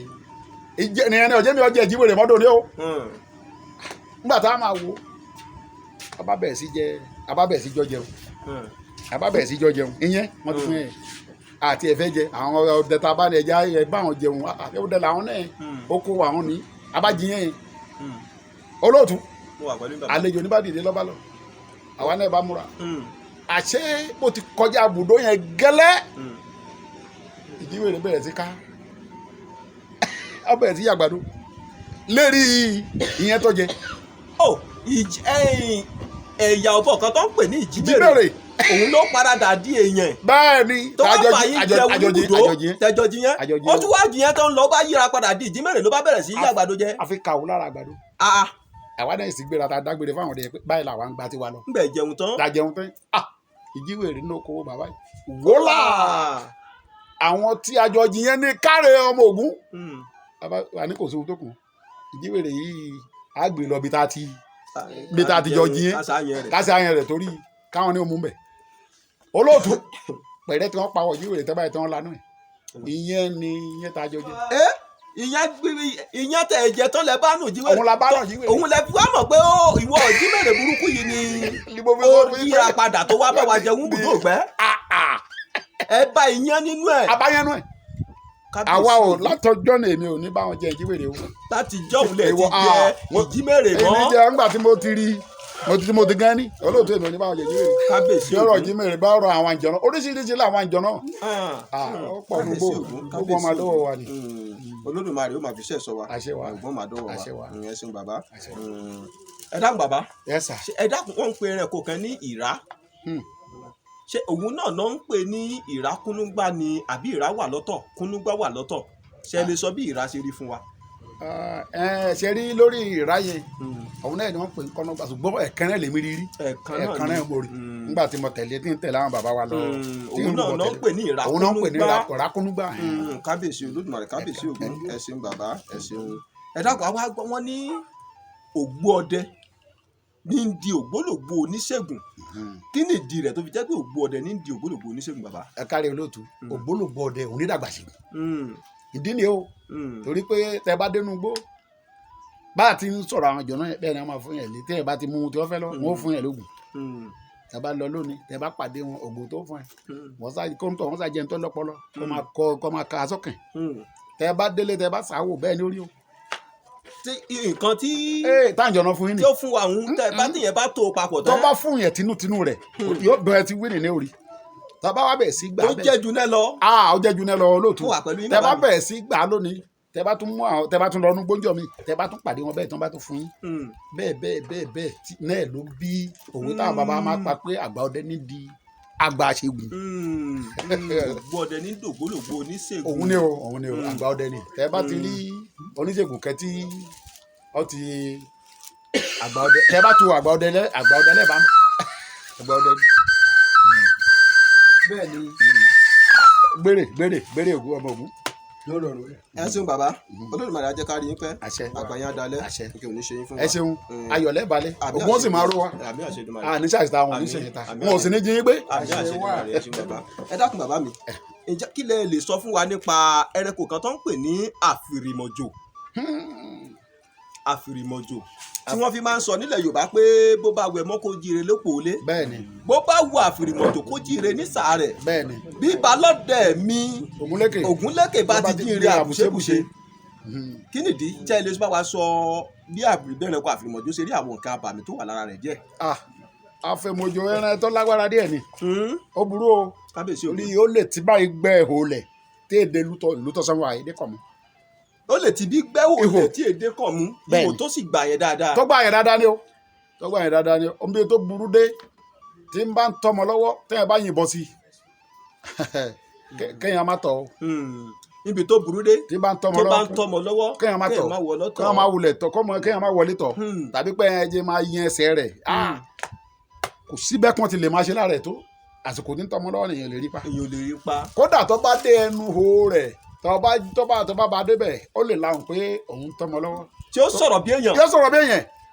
ìjẹ ní ẹni ọjẹ́ mi ọjẹ́ ìjíwèrè mọ́dọ̀ ni ó. Nígbà tá a máa wo, a bá bẹ̀rẹ̀ sí jẹ, a bá bẹ̀rẹ̀ sí jọ jẹun, a bá bẹ̀rẹ̀ sí jọ jẹun. Ìyẹn wọ́n ti fún yẹn àti ẹ̀fẹ́ jẹ àwọn ọdẹ tá a bá ní ẹja ẹ bá wọn jẹun, àti ọdẹ làwọn náà ó kó àwọn ní abájiyẹn yẹn. Olóòtú, Mo wà pẹ̀lú bàbá. àlejò ní bá dìde lọ́ba lọ, àwa náà bá múra. Àṣé bó ti kọjá ibùdó yẹn gẹ́lẹ́, ìjíwèrè bẹ̀rẹ̀ sí ká, ó bẹ̀rẹ̀ sí yàgbàdo lérí ìyẹn tó jẹ. Ó ẹ̀yà ọ̀bọ kan tó ń pè ní ìjímèrè, Ìjímèrè. òun ló paradà di èèyàn Bẹ́ẹ̀ ni. tó wá fà yín jẹun níbùdó Àjọjì. Tẹjọjì yẹn. Àjọjì. Ó tún wá jiyẹn tó ń lọ bá yíra padà di ìjímèrè, ló bá bẹ̀rẹ̀ sí í yàgbàdo jẹ. Àfi kàwé lára àgbàdo. Ah. Àwa náà sì gbéra ta dágbére fáwọn ọdẹ pé báyìí làwa ń gba tiwa lọ. Ń bẹ̀ jẹun tán. La jẹun tán, ah, ìjíwèrè nínú oko bàbá yìí wólà, àwọn tí àjọjì yẹn ní káre ọmọ Ògún. Bàbá wa ní kò sóhun tó kù, ìjíwèrè yìí á gbé lọ bí tá a ti bí tá a ti jọ jí yẹn. Kásá yẹn rẹ̀. Kásì àyàn rẹ̀ torí káwọn ní òmù bẹ̀. Olóòtú, pẹ̀rẹ́ tí wọ́n pa ìjíwèrè tẹ́ báyìí tí wọ́n lanú ẹ̀, ìyẹn ni ìyẹn tá a jọ jẹ. Ẹ ìyẹn ìyẹn tẹ̀ ẹ̀jẹ̀ tán lẹ bá nù jíwèrè. Òun la bá nù jíwèrè. Òun lẹ fi wá mọ̀ pé ó ìwọ ìjímèrè burúkú yìí ni Ni mo fi ó sọ fún yín pé- yíra padà tó wá bá wa jẹun bùdó ògbẹ́. Ẹ bá ìyẹn nínú ẹ̀. Abáyẹnú ẹ̀. Kábíyèsí. Àwa ò látọjọ́ ní èmi ò ní bá wọn jẹ ìjíwèrè o. Láti jọ́hún lẹ̀ ti Ìwọ, jẹ ah, ìjímèrè èmi mọ́. jẹ ńgbà tí mo ti rí, mo ti gan ní olóòtú, èmi ò ní bá wọn jẹ ìjíwèrè. Kábíyèsí Bí ọ̀rọ̀ Ògún. ìjímèrè bá ọ̀rọ̀ àwọn àjọ̀nà, oríṣiríṣi làwọn àjọ̀nà. Ah, Ó pọ̀ nùgbò, Kábíyèsí Ògún, gbogbo ọmọ kábíyèsí lọ́wọ́ wa ni. Olódùmarè ó máa fi iṣẹ́ sọ wa. Àṣẹ wa. Ògún máa dọ́wọ́ wa. Àṣẹ wa. Ẹ ṣeun bàbá. Àṣẹ. Ẹ dákun bàbá. Yes sir. Ṣé ẹ dákun, wọ́n ń pe ẹranko kan ní ìrá. Ṣé òun náà ló ń pè ní ìrá kúnúgbá ni, àbí ìrá wà lọ́tọ̀, kúnúgbá wà lọ́tọ̀? Ṣé ẹ lè sọ bí ìrá ṣe rí fún wa? Ah, ẹ ṣe rí lórí ìrá yẹn, òun náà ni wọ́n pè ń kọ́nà gbà, ṣùgbọ́n ẹ̀kan náà lèmi rí rí. Ẹ̀kan náà Ẹ̀kan ni. náà mo rí nígbà tí mo tẹ̀lé, tí ń tẹ̀lé àwọn bàbá wa lọ. Tí ń Òun náà rúbọ ló ń tẹ̀lé. pè ní ìrá Òun náà ń pè ní kúnúgbá. ìrá kúnúgbà. Kábíyèsí Olódùmarè, kábíyèsí Ògún, ẹ ṣeun bàbá, ẹ ṣeun. Ẹ dákun, àwa gbọ́ wọn ní ògbó ọdẹ ní ń di ògbólógbò oníṣègùn. Kí ni ìdí rẹ̀ tó fi jẹ́ pé ògbó ọdẹ ní ń di ògbólógbò oníṣègùn, bàbá? Ẹ kárí olóòtú, ògbólógbò ọdẹ òun ní dàgbà sí. Ìdí ni o, torí pé tẹ bá dénú gbó, bá a ti ń sọ̀rọ̀ àwọn ìjọ náà, bẹ́ẹ̀ ni wọ́n máa fún yẹn lé. Tẹ́ ẹ bá ti mú ohun tí wọ́n fẹ́ lọ, wọ́n ó fún yẹn lóògùn. Tẹ bá lọ lónìí, tẹ bá pàdé wọn, ògùn tó fún ẹ, wọ́n sá kó ń tọ̀, wọ́n sá jẹun tó lọ́pọlọ, kó máa kọ, kó máa ka sọ́kàn. Tẹ bá délé, tẹ bá sáwò, bẹ́ẹ̀ ni ó rí o. Tí nǹkan tí Ee, táwọn ìjọ náà fún yín ni tí ó fún wa ń tẹ bá tìyẹn bá tó papọ̀ tó tán, bá fún yẹn tinútinú rẹ̀ yóò bẹ̀rẹ̀ ti wí nìyẹn orí. Tẹ bá wá bẹ̀ sí gbà tó bẹ́ẹ̀, jẹ́ ju náà lọ. Aa, ó jẹ́ ju náà lọ, olóòtú. Mo wà pẹ̀lú yín, Tẹ bá bàbá mi. bẹ̀rẹ̀ sí gbà lónìí, tẹ bá tún mú àwọn, tẹ bá tún lọ ọdún gbóúnjọ mi, tẹ bá tún pàdé wọn bẹ́ẹ̀, tí wọ́n bá tún fún yín bẹ́ẹ̀ bẹ́ẹ̀ bẹ́ẹ̀ bẹ́ẹ̀ tí náà ló bí òwe táwọn bàbá máa pa pé àgbà ọdẹ ní di àgbà àṣegùn. Ògbó ọdẹ ní dògbólógbò oníṣègùn. Òun ni o, òun ni o, àgbà ọdẹ ni. Tẹ bá ti rí oníṣègùn kẹtí ọ ti àgbà ọdẹ, tẹ bá tu àgbà ọdẹ lẹ, àgbà ọdẹ lẹ bá mọ àgbà ọdẹ ni. Bẹ́ẹ̀ ni. Gbére gbére gbére, ògún ọmọ ògún. Lórí ọ̀rọ̀ rẹ̀. Ẹ ṣeun bàbá, Olódùmarè á jẹ́ ká rí yín pẹ́. Àṣẹ. Àgbàyàn adalẹ. Àṣẹ. Òkè òní ṣe yín fún wa. Ẹ ṣeun, ayọ̀lẹ́ balẹ̀. Àmín. Ògún ó sì máa ró wa. Àmín àṣẹ Èdùmàrè. À ní ṣàṣìta wọn ò ní Àmín. ṣèyí ta Àmín. wọn ò sì ní jí yín gbé. Àmín àṣẹ Èdùmàrè. Ẹ ṣeun bàbá. Ẹ dákun bàbá mi, ǹjẹ́ kí lẹ lè sọ fún wa nípa ẹranko kan tó ń pè ní àfìrìmọ̀jò? Àfìrìmọ̀jò tí wọ́n fi máa ń sọ nílẹ̀ Yorùbá pé bó bá wẹ̀ mọ́ kó jíire lóko lé, Bẹ́ẹ̀ ni. bó bá wù àfìrìmọ̀jò kó jíire ní sàárẹ̀. Bẹ́ẹ̀ ni. Bí balọ̀dẹ̀ mi Ògúnlékè Ògúnlékè bá ti jíire àbùṣebùṣe. Mhm. Kí nìdí jẹ́ ilé bá wa sọ bí àbẹ̀rẹ̀kọ àfìrìmọ̀jò ṣe rí, àwọn nǹkan abàmì tó wà lára rẹ̀ díẹ̀? Ah, àfẹ̀mọ̀jò ẹran tó lágbára díẹ̀ ni. Ó burú o. Kábíyèsí Torí Ògún. ó lè ti báyìí gbẹ́ ihò lẹ̀ tí èdè lútọ̀ sanwó àyèdè kọ̀ mọ́. Ó lè ti bí gbẹ́wò Ihò. lè tí èdè kọ̀ mú. Bẹ́ẹ̀ni. Ihò tó sì gbà yẹn dáadáa. Tọ́gbà yẹn dáadáa ni o, tọ́gbà yẹn dáadáa ni o. Omi tó burú dé tí ń bá ń tọmọ lọ́wọ́, tẹ́yìn bá yìnbọn sí i, kéèyàn má tọ̀ o. Níbi tó burú dé, Tí ń bá ń tọmọ tó bá ń lọ́wọ́, tọmọ lọ́wọ́, kéèyàn má tọ̀, má wọ lọ́tọ̀. kéèyàn má wulẹ̀ tọ̀, kọ́mọ kéèyàn má wọlé tọ̀, tàbí pé ẹ jẹ́ máa yẹn ẹsẹ̀ rẹ̀. Ah, kò síbẹ̀ kan ti lè máa ṣe lára ẹ̀ tó àsìkò tí ń tọmọ lọ́wọ́ nìyẹn lè rí pa. Èèyàn ò lè rí pa. Kódà tó bá dé ẹnu ho rẹ̀, tó bá ba débẹ̀, ó lè lahùn pé òun tọmọ lọ́wọ́. Tí ó sọ̀rọ̀ bí èèyàn. Yóò sọ̀rọ̀ bẹ́ẹ̀ yẹn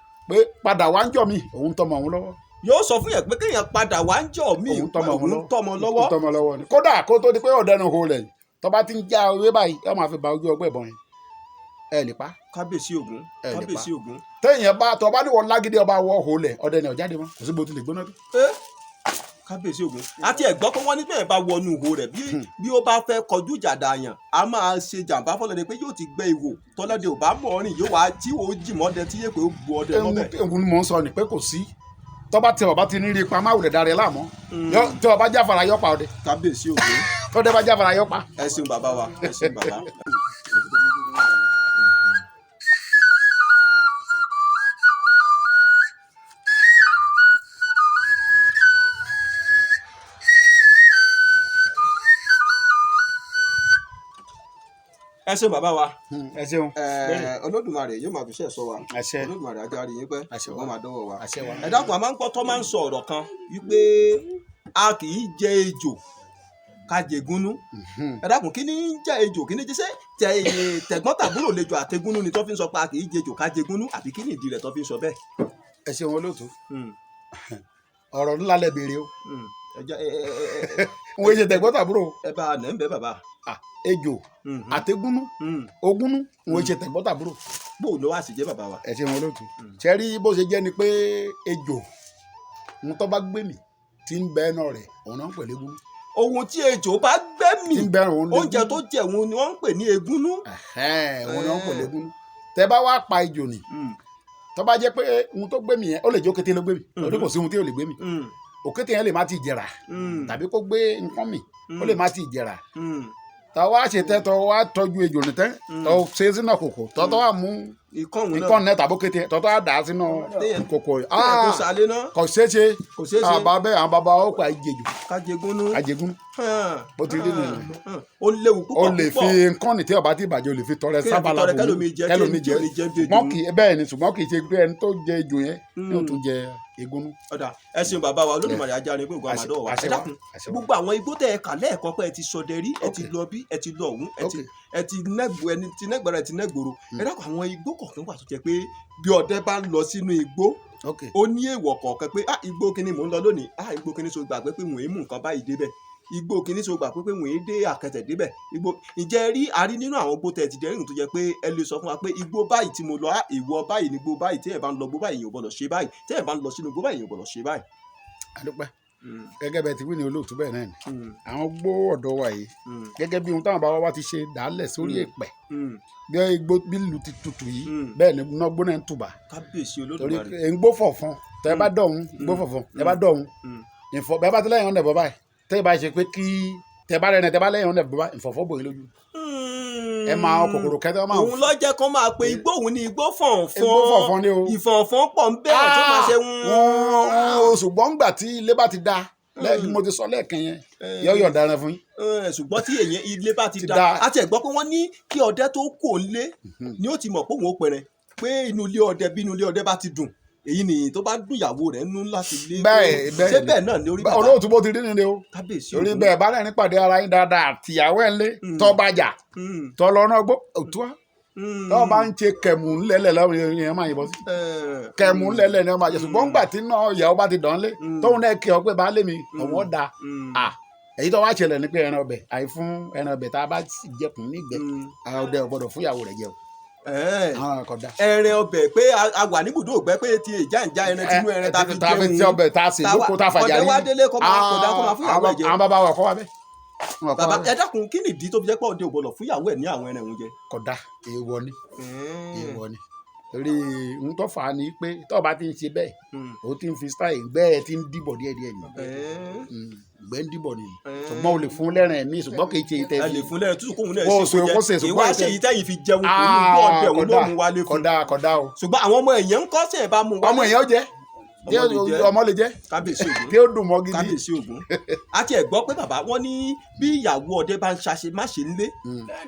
pé padà wá ń jọ mi, òun tọmọ òun lọ́wọ́. Yóò sọ fún yẹn pé kéèyàn padà wá ń jọ mí. Òun tọmọ òun òun tọmọ lọ́wọ́. Òun tọmọ lọ́wọ́ ni. Kódà kó tó di pé ọ̀dẹ́nu hó lẹ̀, tó bá ti ń já ewé báyìí, yóò máa fi ba ojú ọgbẹ́ ìbọn yẹn, ẹ lè pa. Kábíyèsí Ògún. Ẹ lè pa. Kábíyèsí Ògún. Téèyàn bá tọ́ bá ní wọn lágídí ọba wọ hó lẹ̀, ọdẹ ni ọ̀jáde mọ́, kò sí bó ti lè gbóná tó. Ẹ kábíyèsí Ògún, àti ẹ̀gbọ́n pé wọ́n ní bẹ́ẹ̀ bá wọnú ihò rẹ̀, bí ó bá fẹ́ kọjú ìjà dàyàn, a máa ṣe jàǹbá fọlọ́dẹ pé yóò ti gbẹ́ ihò tọ́lọ́dẹ ò bá mọ̀ ọ́ rìn, yóò wá tí ó jì mọ́dẹ tí yèpè ó bu ọdẹ mọ́bẹ̀. Ewu ni mò ń sọ ni pé kò sí, tọ́ba tí ọba ti ní rí ipa, má wulẹ̀ darí ẹ láàmú. Tí ọba jáfara yọ pa ọdẹ. Kábíyèsí Ògún. Tọ́dẹ bá jáfara yọ pa. Ẹ ṣeun bàbá wa, ẹ ṣeun bàbá. Ẹ ṣeun bàbá wa. Ẹ ṣeun. Olódùmarè yóò máa fi ṣe ẹ̀ṣọ́ wa. Àṣẹ. Olódùmarè ajáre yín pẹ́. Àṣẹ wa. Wọ́n máa dọ́wọ́ wa. Àṣẹ wa. Ẹ dákun, a máa ń gbọ́ tó máa ń sọ ọ̀rọ̀ kan wípé a kì í jẹ ejò ká jẹ gúnú. Ẹ dákun, kí ni ń jẹ ejò, kí ni jẹ? Ṣé tẹ̀gbọ́n tàbúrò lejò àtẹgúnú ni tó fi ń sọ pé a kì í jẹ ejò ká jẹ gúnú, àbí kí ni ìdí rẹ̀ tó fi ń sọ bẹ́ẹ̀? Ẹ ṣeun olóòtú, ọ̀rọ̀ ńlá lẹ béèrè o. Ẹ jẹ́ ẹ ẹ ẹ ẹ Wọ́n ṣe tẹ̀gbọ́n tàbúrò. Ẹ bá a nà ń bẹ́ bàbá. Ah, ejò àtẹgúnú, ogúnú, wọ́n ṣe tẹ̀gbọ́n tàbúrò. Bó o lọ wá sí jẹ́ bàbá wa. Ẹ ṣeun olóòtú. Ṣe rí bó ṣe jẹ́ ni pé ejò ń tọ́ bá gbé mi tí ń bẹ́ náà rẹ̀, òun náà ń pè légúnú. Ohun tí ejò bá gbé mì, Tí ń bẹ́ òun légúnú. oúnjẹ tó jẹ òun ni wọ́n ń pè ní egúnú. Ẹ̀hẹ́n, òun náà ń pè légúnú. Tẹ bá wá pa ejò nì, tó bá jẹ́ pé ohun tó gbé mi yẹn, ó lè jẹ́ òkété ló gbé mi, torí kò sí ohun tí ò lè gbé mi. Òkété yẹn lè má ti jẹrà, tàbí kó gbé nǹkan mi, ó lè má ti jẹrà. Tọ́ wá ṣe tẹ́, tọ́ wá tọ́jú ejò ní tẹ́, tọ́ ṣe sínú kòkò, tọ́ tọ́ wá mú Ikán òun náà. nǹkan náà tàbí òkété, tọ́ tọ́ wá dà á sínú kòkò. Téèyàn kó sálé náà. Kò ṣeé ṣe. Kò ṣeé ṣe. Àbá bẹ́ẹ̀, àwọn bàbá ó pa ìjejò. Ká jẹ gúnú. Àjẹgún bó ti rí nìyẹn. Ó léwu púpọ̀. O lè púpọ̀. fi nǹkan ní tí ọba tí ìbàjẹ́, o lè fi tọrẹ Kéèyàn fi sábàlá. tọrẹ kẹ́lòmíì jẹ, kẹlòmíì tí jẹ. ò ní jẹ bí ejò. Ṣùgbọ́n kì í bẹ́ẹ̀ ni, ṣùgbọ́n kì í ṣe pé ẹni tó jẹ ejò yẹn yóò tún jẹ egúnú. Ọ̀dà, ẹ ṣeun bàbá wa, Olódùmarè ajáre pé ògùn àmàdọ́ wa. Ẹ Àṣẹ wa, dákun, àṣẹ wa. gbogbo àwọn igbó tẹ ẹ kà lẹ́ẹ̀kan pé ẹ ti ṣọdẹ rí, ẹ ti lọ bí ẹ ti lọ ọ̀hún, ẹ ti ẹ ti nẹ́gbò, ẹni ti nẹ́gbàrà, ẹ ti nẹ́gbòro. Ẹ dákun, àwọn igbó kọ̀ọ̀kan wà tó jẹ́ pé bí ọdẹ bá ń lọ sínú igbó, ó ní èèwọ̀ kọ̀ọ̀kan pé ah, igbó kíní mò ń lọ lónìí, ah, igbó kíní so gbàgbé pé wọ́n ń mú nǹkan báyìí débẹ̀, igbó kíní so gbà pé wọ́n ń dé àkẹtẹ̀ débẹ̀, igbó ǹjẹ́ rí a rí nínú àwọn igbó tẹ̀ ti dẹ́rìn tó jẹ́ pé ẹ lè sọ fún wa pé igbó báyìí tí mo lọ, ah, èèwọ̀ báyìí ní igbó báyìí, tí ẹ bá ń lọ igbó báyìí èèyàn ò gbọ́dọ̀ ṣe báyìí, tí ẹ bá ń lọ sínú igbó báyìí èèyàn ò gbọ́dọ̀ ṣe báyìí. Àdúpẹ́, gẹ́gẹ́ bẹ́ẹ̀ ti wí ní olóòtú, bẹ́ẹ̀ náà ni àwọn gbó ọ̀dọ́ wa yìí, gẹ́gẹ́ bí ohun táwọn bàbá wa ti ṣe dàálẹ̀ sórí èpẹ̀, bí igbó bí ìlú ti tutù yìí, bẹ́ẹ̀ ni iná gbóná ń tùbà. Kábíyèsí Torí Olódùmarè. ń gbó fọ̀fun, tẹ́ bá dọ̀hún gbó fọ̀fun, tẹ́ bá dọ̀hún ìfọ̀ bẹ́ẹ̀ bá ti lẹ́yìn ọ̀nà ẹ̀bọ̀ báyìí, tẹ́ bá ṣe pé kí tẹ́ bá rẹ̀, tẹ́ bá lẹ́yìn ọ̀nà ẹ̀bọ̀ báyìí, ìfọ̀fọ́ bò yín lójú, ẹ máa kòkòrò kẹtẹ máa. Òun ló jẹ́ kó máa pe igbó òun ní igbó fọ̀nfọ̀n. Igbó fọ̀fọ̀n ni o. Ìfọ̀nfọ̀n pọ̀ ń bẹ́ẹ̀ tó máa ṣe. Wọ́n ṣùgbọ́n ńgbà tí ilé bá ti da lẹ́ẹ̀kí, mo ti sọ lẹ́ẹ̀kan yẹn, yọ yọ̀ǹda ẹran fún yín. Ṣùgbọ́n tí èyàn ilé bá ti Ti da da. A ti ẹ̀ gbọ́ pé wọ́n ní kí ọdẹ tó kò ń lé ni ó ti mọ̀ pé òun ó pẹrẹ pé inú ilé ọdẹ, bí inú ilé ọdẹ bá ti dùn, èyí nìyí tó bá dùn ìyàwó rẹ̀ nú láti lé. Bẹ́ẹ̀ bẹ́ẹ̀. Ṣé bẹ́ẹ̀ náà ni orí bàbá? Olóòtú, bó ti rí nìyẹn o. Kábíyèsí Torí Ògún. bẹ́ẹ̀ bá lẹ́rìn pàdé ara yín dáadáa, àtìyàwó ẹ̀ lé, tọ́ bá jà, tọ́ lọ náà gbó òtúwá, tọ́ bá ń ṣe kẹ̀mú ńlẹ̀lẹ̀ lọ́wọ́ yẹn, máa yìnbọn sí kẹ̀mú ńlẹ̀lẹ̀ ni wọ́n máa jẹ. Ṣùgbọ́n ńgbà tí náà ìyàwó bá ti dán lé, tóun náà kí ọ pé baálé mi ọ̀wọ́ da à, èyí tó wá ṣẹlẹ̀ ni pé ẹran ọbẹ̀ àì fún ẹran ọbẹ̀ tá a bá sì jẹkùn nígbẹ́, ọdẹ ò gbọ́dọ̀ fún ìyàwó rẹ̀ jẹ o. Àwọn kò da. Ẹran ọbẹ̀ pé a wà níbùdó ògbẹ́ pé ti ìjà ń já ẹran tinú ẹran tá a fi tá a fi jẹun tí ọbẹ̀ tá a sè lóko tá a fàjà ọdẹ rí. wá délé kó máa kó dá kó máa fún ìyàwó ẹ̀ jẹ. Àwọn bàbá wa kọ́ wa bẹ́ẹ̀. Wọn kọ́ Bàbá wa bẹ́ẹ̀. ẹ dákun, kí nìdí tó fi jẹ́ pé ọdẹ ò gbọ́dọ̀ fún ìyàwó ẹ̀ ní àwọn ẹran òun jẹ? Kò da, èèwọ̀ ni, èèwọ̀ ni, torí ohun tó fà á ni pé tó o bá ti ń ṣe bẹ́ẹ̀, o ti ń fi style gbẹ́ ẹ ti ń dìbọ̀ díẹ̀díẹ̀ ni. Ìgbẹ́ ń dìbọ̀ ni, ṣùgbọ́n o lè fún lẹ́rìn ẹ̀mí, ṣùgbọ́n kì í ṣe ìtẹ́ Ẹ lè fún lẹ́rìn tútù kóun náà Kó o ṣe ṣe- kó kó jẹ ṣe, kì í wá ṣùgbọ́n ṣe èyí tẹ́yìn fi jẹun kò ní gbọ́ ọdẹ òun ló mú wálé fún. Kódà kódà o. Ṣùgbọ́n àwọn ọmọ èèyàn ń kọ́ sí ẹ̀ bá mú wálé. Ọmọ èèyàn jẹ. Ọmọ lè jẹ. Ọmọ lè jẹ. Kábíyèsí Ògún. Tí ó dùn mọ́ gidi. Kábíyèsí Ògún, a ti ẹ̀ gbọ́ pé bàbá wọn ní bí ìyàwó ọdẹ bá ń ṣaṣe má ṣe ńlé,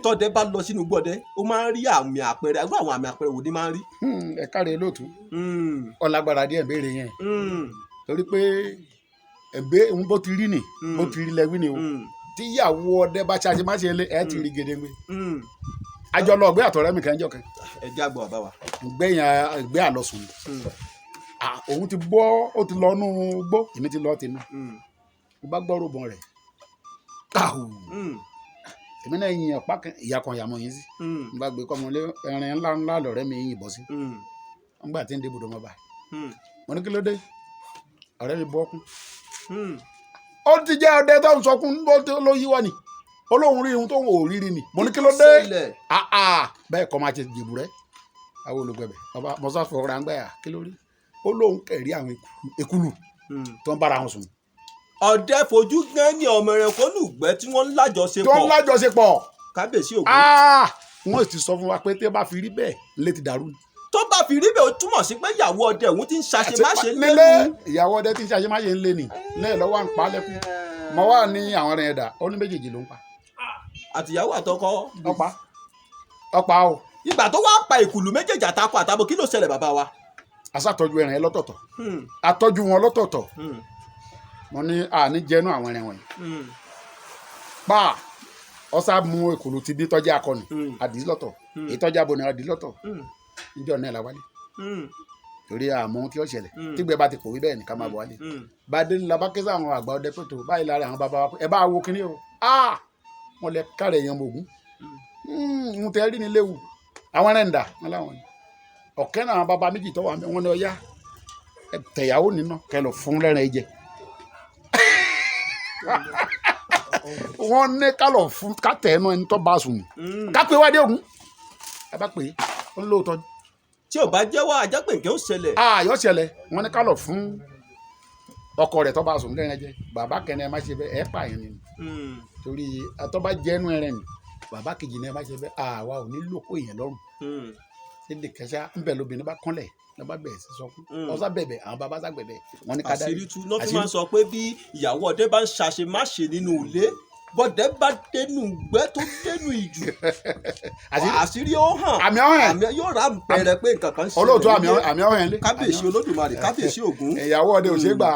tọdẹ bá lọ sínú igbó ọdẹ, ó máa ń rí àmì àpẹẹrẹ. Irú àwọn àmì àpẹẹrẹ wo ni máa ń rí? Ẹ káre lóòtú, ọlágbára díẹ̀ ń béèrè yẹn, torí pé ẹ̀bẹ́ òun bó ti rí ni, bó ti rí lẹ́wí ni o. Tíyàwó ọdẹ bá ṣaṣe má ṣe lé, ẹ ti rí gedegbe. Àjọ lọ ọgbẹ́ àtọ̀rẹ́ mi kan jọ kan. Ẹ jẹ́ àgbọ̀ bàbá wa. Ìgbẹ́ yẹn, ìgbẹ́ àlọ́sùn ni. Ah, òun ti bọ́, ó ti lọ nú gbó, èmi ti lọ tèmi. Mo bá gbọ́rọ̀ bọ̀ rẹ̀ káhù. Èmi náà yin ọ̀pá kan, ìyá kan ìyàmọ̀ yín sí. Mo bá gbé kọ́mọlé ẹrin ńlá ńlá lọ̀rẹ́ mi yìnbọn sí. Nígbà tí ń dé ibùdó mọ́ bá, mo ní kí ló dé, ọ̀rẹ́ mi bọ́ kún. Ó ti jẹ́ ọdẹ tó ń sọkún ló yí wá ni, olóhùn rí ohun tó ń ò rírí ni. Mo ní kí ló dé? Ṣẹlẹ̀? Ah ah, bẹ́ẹ̀ kọ́ máa ṣe jèbù rẹ́ àwọn olùgbẹ̀bẹ̀ ọba mọ́sá fọwọ́ra ń gbẹ̀yà, kí ló rí? Ó lóun kẹ̀rí àwọn ekulu tó ń bára wọn sùn. Ọdẹ fojú gán ní ọmọ ẹranko nùgbẹ́ tí wọ́n ń Tó ń lájọṣepọ̀. Lájọṣepọ̀. Kábíyèsí Ògún. Ah, wọ́n sì ti sọ fún wa pé tí ó bá fi rí bẹ́ẹ̀, ilé ti dàrú ni. Tó bá fi rí bẹ́ẹ̀, ó túmọ̀ sí pé ìyàwó ọdẹ òun ti ń ṣàṣemáṣe nílé. lẹ́nu. Ìyàwó ọdẹ tí ń ṣàṣemáṣe ńlé ni lẹ́yìn lọ́wọ́ à ń pa á lẹ́kún. Mọ wá ní àwọn ẹ̀rìn ẹ̀dà, ó ní méjèèjì ló ń pa. Àtìyàwó àtọkọ. Ọ̀pá ọ̀pá o. Ìgbà tó wá pa ìkùlù méjèèjì, àtakọ àtabo, kí ló ṣẹlẹ̀, bàbá wa? Aṣàtọ́jú ẹ̀rìn ẹ lọ́tọ̀ọ̀tọ̀. Atọ́jú wọn lọ́tọ̀ọ̀tọ̀. Mo ní àní jẹnu àwọn ẹ̀rìn wọ̀nyí. Pa ọsà mú èkùlù ti bí tọ́jú akọni. Àdì lọ́tọ̀. Èyí tọ́jú abo ni àdì lọ́tọ̀. Níjọ́ náà la wálé torí àmọ́ ohun tí ó ṣẹlẹ̀. Tígbẹ́ bá ti pòwé bẹ́ẹ̀ ni ká máa bọ̀ wálé. Bàdé ńlá bá ké sáwọn àgbà ọdẹ pé tó báyìí lára àwọn bàbá wa pé ẹ bá wo kinní o. Ah, wọn lẹ kárẹ̀ èèyàn mọ̀gún ń tẹ́ rí ni léwu. Àwọn ẹ̀rẹ̀ ń dà wọn láwọn ni ọ̀kẹ́ náà. Àwọn bàbá méjì tó wà wọn ni ọ̀yá ẹ tẹ̀yàwó nínú kẹ lọ fún lẹ́rìn ẹ jẹ. Wọ́n ní ká lọ fún ká tẹ̀ ẹnu ẹni tó bá sùn ni. Ká pé wádìí ògún, ẹ bá pè é, ó ń lóòótọ́ ni. Tí ò bá jẹ́wọ́, àjẹpẹ́ nǹkan ó ṣẹlẹ̀. Ayọ̀ ṣẹlẹ̀. Wọ́n ní ká lọ fún ọkọ rẹ̀ tó bá sùn lẹ́rìn jẹ. Bàbá kẹ́ni ẹ má ṣe bẹ́ẹ̀, ẹ pààyàn ni. Torí àtọ́ bá jẹ́nu ẹrẹ̀ ni bàbá kejì ni ẹ má ṣe bẹ́ẹ̀, àwa ò ní lóko èèyàn lọ́rùn. Ṣéde kẹsà ń bẹ̀ lóbìnrin bá kúnlẹ̀ lọ́ba bẹ̀rẹ̀ sí sọkún. Ọ̀sá bẹ̀bẹ̀, àwọn bàbá sá gbẹ̀bẹ̀, wọ́n ní ká dárí. Àṣírí tú náà fi máa ń sọ pé bí ìyàwó ọdẹ bá ń ṣàṣemáṣe nínú ilé, bọ́dẹ bá dénú gbẹ́ tó dénú ìjù, àṣírí ó hàn. Àmì ọ̀hìn. Àmì yóò rà pẹrẹ pé nǹkan kan ṣẹlẹ̀ Olóòótọ́ àmì nílé. Àmì ọ̀hìn lé. Kábíyèsí Olódùmarè, kábíyèsí Ògún. Ìyàwó ọdẹ ò ṣe é gbà.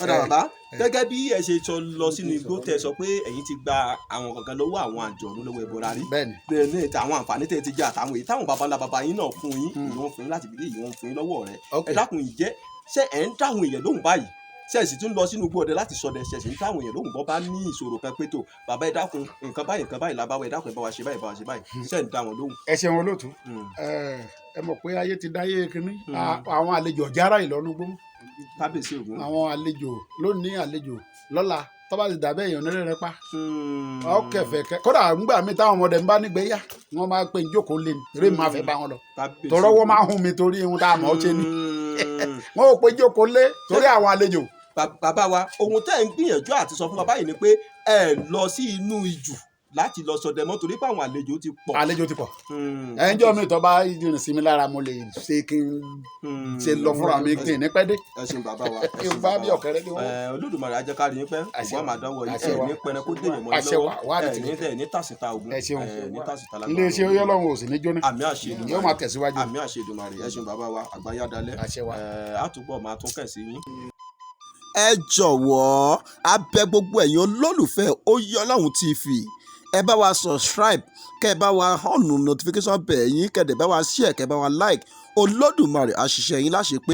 Ọ̀dà bàbá, gẹ́gẹ́ bí ẹ ṣe sọ lọ sínú igbó, tẹ́ sọ pé ẹ̀yin ti gba àwọn kankan lọ́wọ́ àwọn àjọ̀nú, lọ́wọ́ ẹbọra rí. Bẹ́ẹ̀ni. Bẹ́ẹ̀ ní ti àwọn àǹfààní tẹ́ ti jẹ àtàwọn èyí táwọn baba ńlá baba yín náà fún yín, èyí wọ́n fún yín láti bí èyí wọ́n fún yín lọ́wọ́ rẹ̀. Ẹ dákun, ìjẹ́ ṣé ẹ̀ ń dáhùn èèyàn lóhùn báyìí? Ṣé ẹ sì tún lọ sínú igbó ọdẹ láti ṣọdẹ? Ṣe sì ń dáhùn èèyàn lóhùn bọ́ bá ní ìṣòro kan pé tó bàbá, ẹ dákun, nǹkan báyìí, nǹkan báyìí làbáwọ̀, ẹ dákun, ẹ bá wa ṣe báyìí, bá wa ṣe báyìí, ṣé ẹ ń dá wọn lóhùn? Ẹ ṣeun olóòtú. Ẹ mọ̀ pé ayé ti dáyé kínní. Àwọn àlejò ọ̀jára ìlọ́nugbó. Kábíyèsí Ògún. Àwọn àlejò lónìí, àlejò lọ́la, tọ́ba ti dàbẹ́ èèyàn nílẹ̀ rẹ pa. Ọ kẹfẹ kẹ kódà ńgbà mi táwọn ọmọdé ń bá nígbẹ́ yá, wọ́n máa pe ìjókòó lé ní eré mi, máa fẹ́ bá wọn lọ. Kábíyèsí Tọrọ wọ́n Ògún. máa hún mi torí ohun tá a mọ̀ ọ́ ṣe ni. Wọ́n ò pe ìjókòó lé torí àwọn àlejò. Bàbá wa, ohun tẹ́ ẹ̀ ń gbìyànjú àti sọ fún wa báyìí ni pé ẹ lọ sí inú ijù láti lọ ṣọdẹ mọ́ torí pé àwọn àlejò ti pọ̀. Àlejò ti pọ̀. Ẹnjọ́ mi tó bá rìn sí mi lára, mo lè ṣe kí n ṣe lọ fúnra mi kí n ní pẹ́ dé. Ẹ ṣeun bàbá wa, ẹ Kí ṣeun n bá bàbá bí wa. ọ̀kẹ́rẹ́ ní wọ́n. Ẹ, Olódùmarè á jẹ́ ká rí yín pẹ́. Àṣẹ Ògún wa. àmàdánwò yìí Àṣẹ ẹ wa. ní pẹrẹ kó dèèyàn mọ́ yín Àṣẹ lọ́wọ́. wa. Wà á ẹ ní ní tẹ ní tàṣìta Ògún. Ẹ ṣeun. Ẹ ní tàṣìta lágbára Ilé iṣẹ́ Ọlọ́run. Ọlọ́run ò sì ní jóná. Àmì àṣẹ Èdùmàrè. Yóò máa tẹ̀síwájú. Àmì àṣẹ Èdùmàrè. Ẹ ṣeun bàbá wa, àgbáyé adalẹ. Àṣẹ wa. Ẹ á túbọ̀ máa tún kẹ̀ sí yín. Ẹ jọ̀wọ́, a bẹ̀ gbogbo ẹ̀yin olólùfẹ́ Oyè Ọlọ́run TV, ẹ bá wa subscribe, kẹ́ ẹ bá wa on notification bell yín, kẹ́ ẹ dẹ̀ bá wa share, kẹ́ ẹ bá wa like. Olódùmarè àṣìṣe yín láṣẹ pé.